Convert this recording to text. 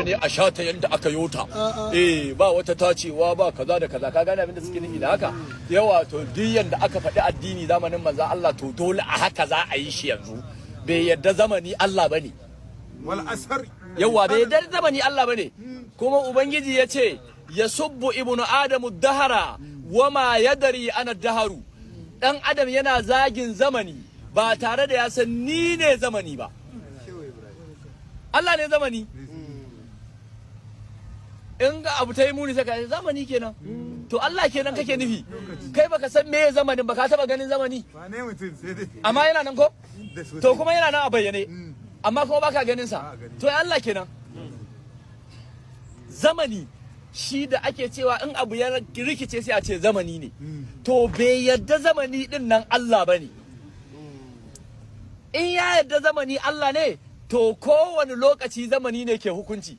Ne a shata yadda aka yota, eh, ba wata tacewa, ba kaza da kaza. Ka gane abin da suke nufi da haka? Yawa, to duk yanda aka faɗi addini zamanin manzon Allah, to dole a haka za a yi shi yanzu. Bai yadda zamani Allah bane. Wal asar. Yawa, bai yadda zamani Allah bane. Kuma Ubangiji ya ce: "يسب ابن آدم الدهر وما يدري أنا الدهر." Dan adam yana zagin zamani ba tare da ya san ni ne zamani ba, Allah ne zamani. In ga abu ta yi muni, sai ka ce zamani kenan. To Allah kenan kake nufi. Kai baka san meye zamanin ba. Ka taba ganin zamani? Wane mutum, sai dai. Amma yana nan ko? Da sosai. To kuma yana nan a bayyane, amma kuma baka ganin sa. To Allah kenan. Zamani shi da ake cewa in abu ya rikice sai a ce zamani ne, to bai yadda zamani din nan Allah bane. In ya yadda zamani Allah ne, to kowane lokaci zamani ne ke hukunci.